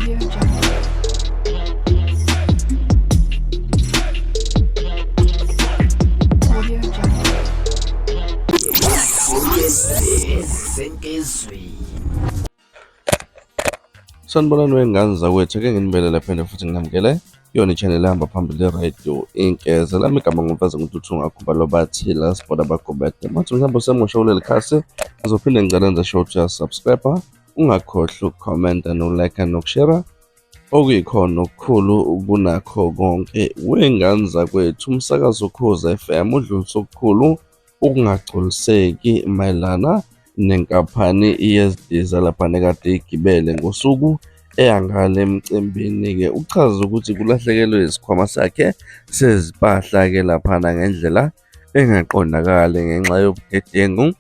Audio Jungle. Audio Jungle. Sanibonani wengane zakwethu, ake nginibelele phinde futhi nginamukele kuyona i-channel ehamba phambili i-radio Inkeze. Lami igama ngumfeza nguNtuthu ngakhuba lobathi la sibona bagobede. Mathi mhlawumbe usemusha kuleli khasi, ngizophinde ngicela enze sure ukuthi uyasubscribe, ungakhohlwa ukukhomenta nokulike nokushare okuyikhona okukhulu kunakho konke. Wengane zakwethu, umsakazo Ukhozi FM udlulisa okukhulu ukungagculiseki mayelana nenkampani yezindiza laphana ekade igibele ngosuku eya ngale emcimbini-ke. Uchaze ukuthi kulahlekelwe isikhwama sakhe sezimpahla-ke laphana ngendlela engaqondakali ngenxa yobudedengu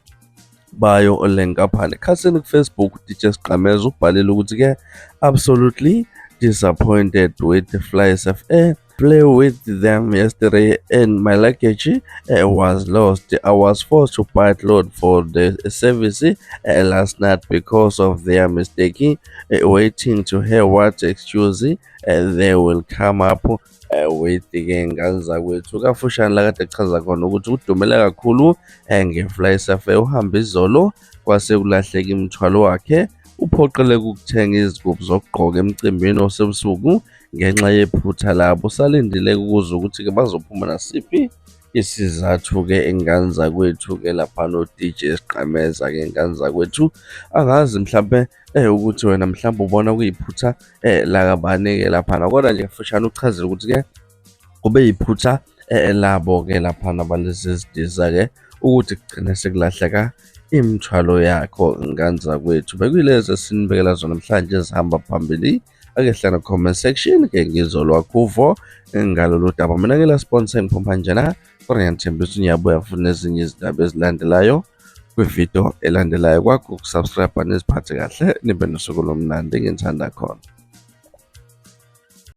bayo le nkampani. Ekhasini ku-Facebook uDJ Sgqameza ubhalile ukuthi-ke absolutely disappointed with FlySafair. Flew with them yesterday and my luggage was lost. I was forced to buy clothes for the service last night because of their mistake. Waiting to hear what excuse they will come up with-ke ngane zakwethu. Kafushane la kade echaza khona ukuthi udumele kakhulu nge-FlySafair uhambe izolo kwase kulahleka imithwalo wakhe uphoqeleka ukuthenga izingubo zokugqoka emcimbini osebusuku ngenxa yephutha labo. Usalindile ukuzwa ukuthi-ke bazophuma nasiphi isizathu-ke ngane zakwethu-ke laphana o-DJ Sgqameza-ke ngane zakwethu. Angazi mhlampe ukuthi wena mhlawumbe ubona kuyiphutha lakabani-ke laphana, kodwa nje kafushane uchazile ukuthi-ke kube yiphutha labo-ke laphana balezi zindiza-ke ukuthi kugcine sekulahleka imithwalo yakho ngane zakwethu. Bekuyilezi esinibekela zona namhlanje ezihamba phambili. Ake hlala comment section ke ngizwe olwakho uvo ngalolu daba. Mina ngila sponsor ngiphuma njena kodwa ngiyanithembisa ngiyabuya futhi nezinye izindaba ezilandelayo kwividiyo elandelayo. Kwakho ukusubscribe niziphathe kahle nibe nosuku lomnandi nginithanda khona.